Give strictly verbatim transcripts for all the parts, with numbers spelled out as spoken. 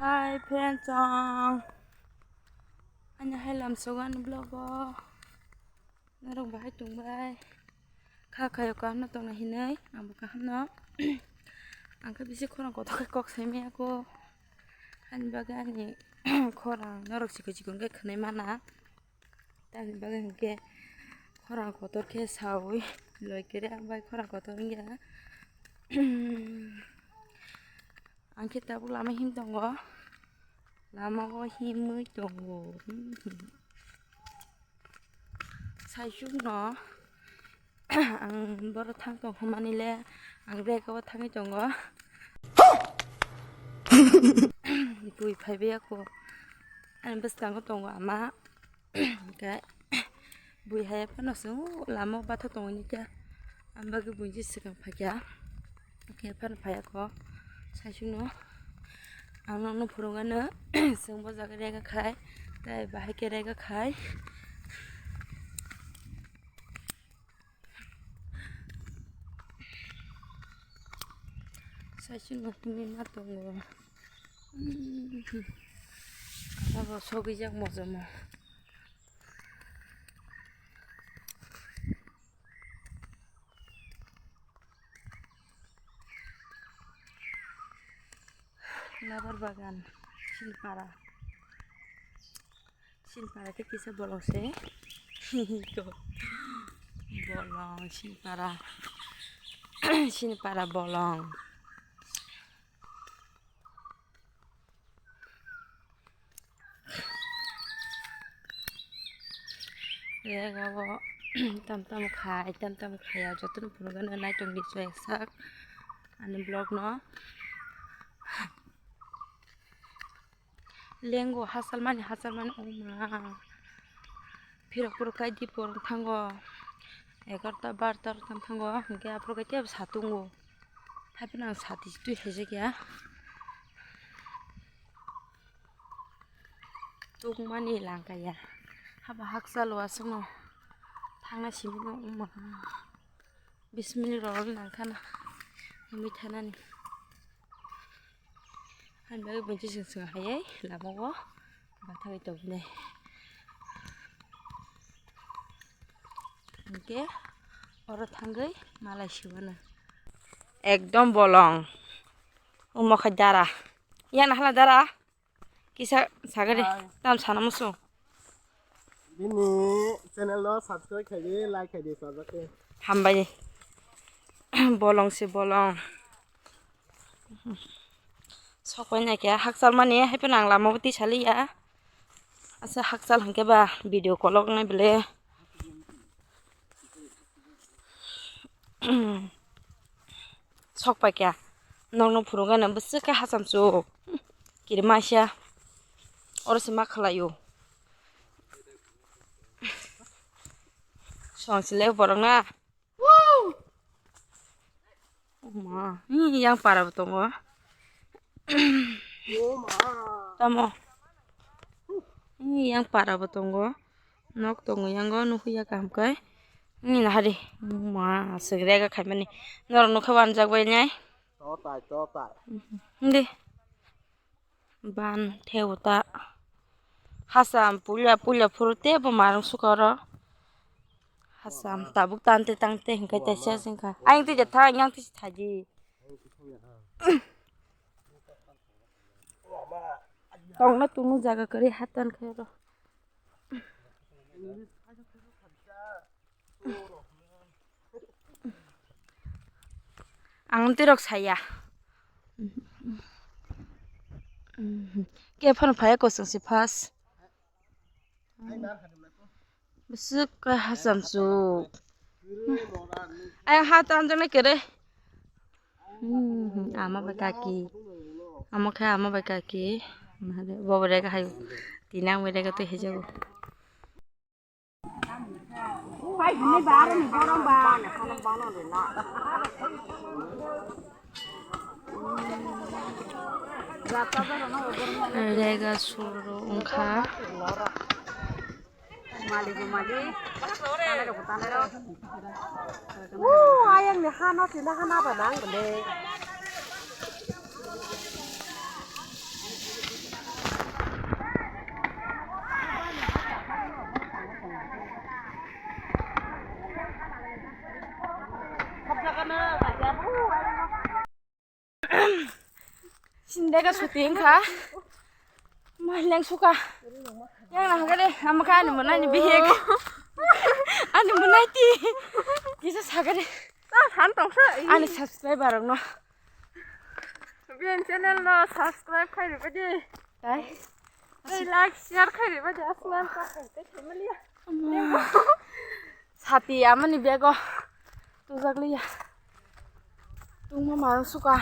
Hi friends, chwng ani hai lamsogo ani vlog o norok bahai tongbai kha khayo kaham no tongna hinwi ang bo kaham no ang khe bisi khorang kotor khe kok sai maya kho ani bagwi ani khorang norok chikon chikon khe khwnwi mana. Tamni bagwi hinkhe khorang kotor khe saui loi kere ang bai khorang kotor wngya. Ang khe tabuk lama him tongo, lama o himwi tongo. Saisukno ang boro thang tong hwnmani le ang bag o thangwi tongo. Bui phaibai ya kho. Ani bwskango tongo ama. Hwnkhe bui hai phano chwng lama o bathak tongwi kha. Ang bagwi buini swkang phaikha. Hwnkhe phano phaiya kho. Saisukno ang nokno phurungano chwng bo jaga rega khai. Tei bahai khe rega khai. Saisukno himwi ma tongo. Abo sogwi jak mojomo. Labar bagan, Silpara. Silpara tei kisa bolong se. Bolong, Silpara. Silpara bolong. Rega o tam tam khai, tam tam khai, jotono phunukgano naitongdi chwng sak ani vlog no. Lengo hachal mani, hachal mani, o ma. Phirok phirok khai di por thango. Egarota barota rok tam thango. Hwnkhe aphuru khai tei satungo. Hapheno ang sati twi haijakya. Tungmani langkaya. Haba hakchalo aswkno. Thangna simi no wngma. Bis minute rok nangkhana. Himwi thanani. Ani bagwi buini chwng chwng hayai lama o bathagwi tongmani. Hinkhe oro thangwi malai siwano. Ekdom bolong. Omo khe dara. Yana hala dara. Kisa sagade. Hai. Tam sana musu. Bini channel no subscribe khaidi, like khaidi, sajak khe. Hambai. Bolong se bolong. Sokoi nai khe hakchal mani, hai phano ang lama o twi saliya. Asa hakchal hinkhe ba video kolok nai bele. Sok pai kha. Nokno phurungano bwswk khe hacham chuk. Kirimaisa. Oro se ma khlai o. Song se le borok na. Ma, ni yang para bo tongo. Tamo. Ni yang para bo tongo. Nok tongo yango nukhuya kaham kai. Ni nahari. Ma, segrega khaimani. Norok nukha wanjak bai nai. Totai, totai. Hindi. Ban theu ta. Hasam puila puila phuru tebo marung sukaro. Hasam tabuk tante tangte hingkai taisa singkha. Ayang tija tha, yang tija thaji. Tongna tunu jaga kari hatan khairo. Ang twi rok saya. Khe phano phaiya kosong si first. Bwswk khe hacham chuk. Ayang ha tanjaknai kere. Ama bai kaki. Amo khe ama bai kaki. Bobo rega hai. Tina ang bai rega twi hai jago. Rega suru wngkha. Ayang ni hano tina hana ba nang bele. Dega suti wngkha. Mai leng suka. Yang na hagare, ama ka ani monai ni bihik. Ani monai ti. Kisa sagare. Ta han tong sa. Ani subscriber rok no. Bian channel no subscribe khai riba di. Tai. Tei like, share khai riba di. Aslan ka kai te khaimaliya. Sati amani bego tujak liya. Tungma ma suka.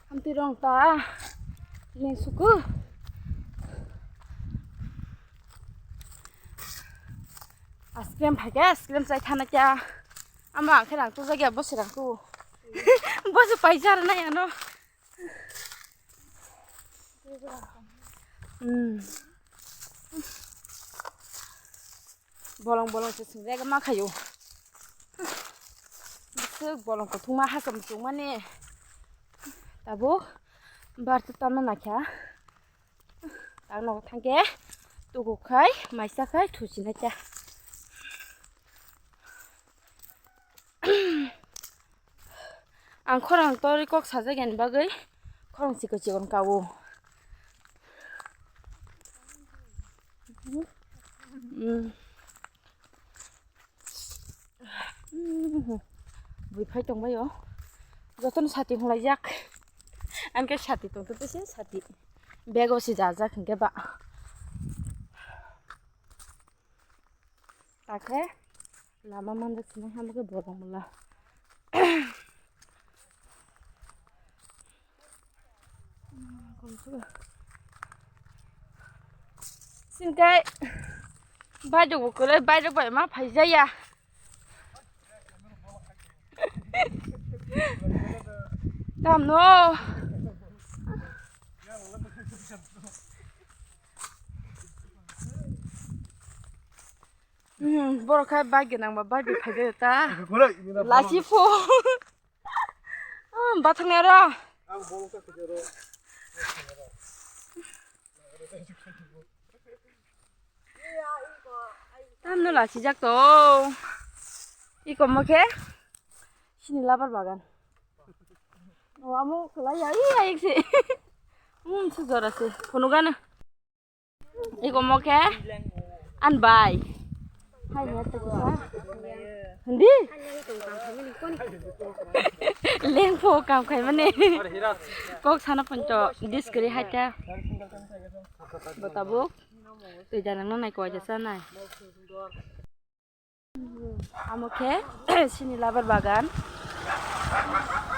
Hamti rong ta. Leng suku. Ice cream phai khe ice cream chai thana kya. Ama ang khe rang tujak ya bosi rang tu. Bosi paisa rana ya no. Hmm. Bolong bolong se singrega ma khayo. Bisik bolong kothoma hacham chungmani. Tabuk bar tu tamo nakha. Tang nogo thangke tuku khai maisa khai thusi nakha. Ang khorang tori kok sajak yani bagwi khorang chikon chikon kawo. Mm. Mm. Bui phai tongbaio. Jotono sati hwnlaijak. Ang khe sati tongtwtwi se sati. Bego se jajak hwnkhe ba. Takhe lama manjak sinai hamo khe bolong mala. Sinkai baidok bo kwrwi, baidok bai ma phaijaya. Tamno. Hmm, borok khai bike gwnang ba bike bai phai ta. Lasi pho. Hmm, bathang aro. Tamno lasi jak to. Iko mo khe sini labar bagan. Wamo kelai ya, iya, iya, sih. Hmm, sejora sih. Phunukano. Iko mo khe an bai. Hai, ya, tak sa. Hindi? Lengpho kam khai mane. Kok sana ponto diskri hai ta. Botabuk. Twi janang no nai ko aja sa nai. Amo khe sini labar bagan.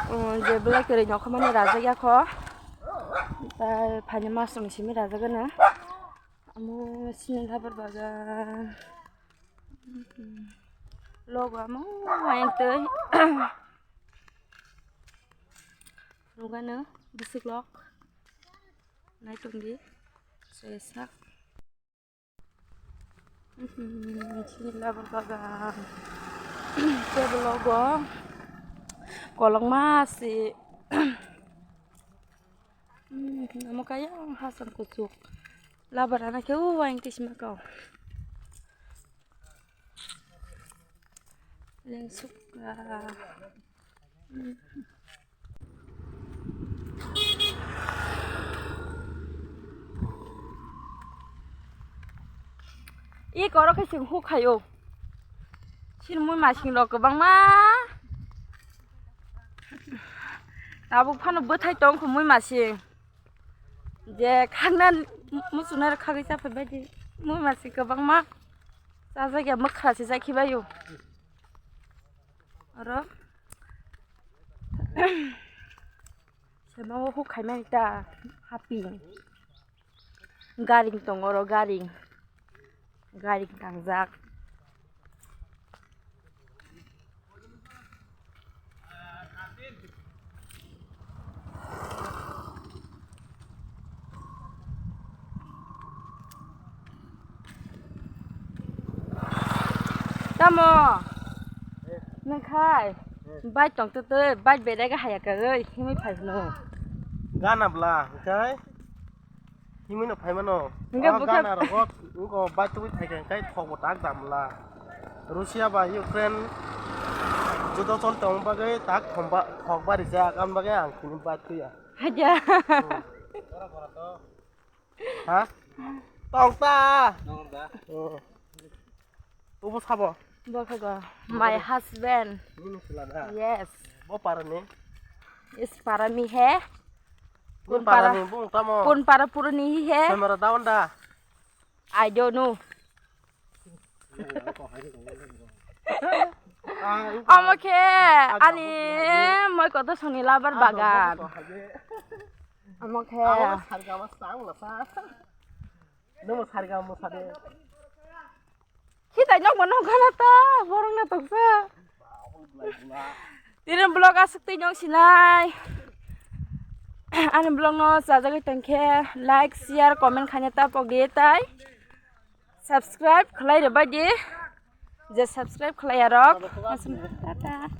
Um, je belai kwrwi nokho mani rajak ya kho. Tai phaini mas rong simi rajak gana. Amo sini labar bagan. Logo amo ayang twi. Rugano bisiklok. Nai tongdi. Sesak. Mhm, sini labar bagan. Table logo. Kolokma si. Mhm, amo kaya hasan kuchuk. Labar ana khe uwa yang tisma kau. Lengsuk. I koro khe chwng huk khaio. Sini mui masing rok kwbangma. Tabuk phano bwthai tong kho mui masing. Je khakna muchunai rok khagwi chaphai baidi mui masing kwbangma. Chajak ya mwkha se jakhi baio. Oro. Sema o huk khaimani ta haping. Garing tongo oro garing. Garing tangjak. Tamo? Nangkhai? Bike tong twi twi, bike bedai ga haya kagwi, himwi phai phano. Gana bla, hwnkhe? Himwi no phai mano. Hwnkhe bwkha gana rogo, wngkho bike twi phai khe, hwnkhe thok bo tak dam bla. Russia ba Ukraine. Budo chol tong bagwi tak thomba thok bari jak, am bagwi ang khini bat kuya. Haja. Ha? Tong ta. Tong ta. Hmm. Ubo sabo. Bokhago. My husband. Nini sila da. Yes. Bo parani. Is parami he. Kun para. Parani bung tamo. Kun para purani he. Camera down da. I don't know. Omo khe ani moi kotho songni labar bagan. Omo khe. Sarga ma sang na sa. Nomo sarga mo sade. Khitai nok mo nok gana ta borok na toksa. Tini vlog aswk twi nong sinai. Ani vlog no chajagwi tongkhe like, share, comment khaina ta pok di tai. Subscribe khlai rwbai di. Je subscribe khlai arok. Tata.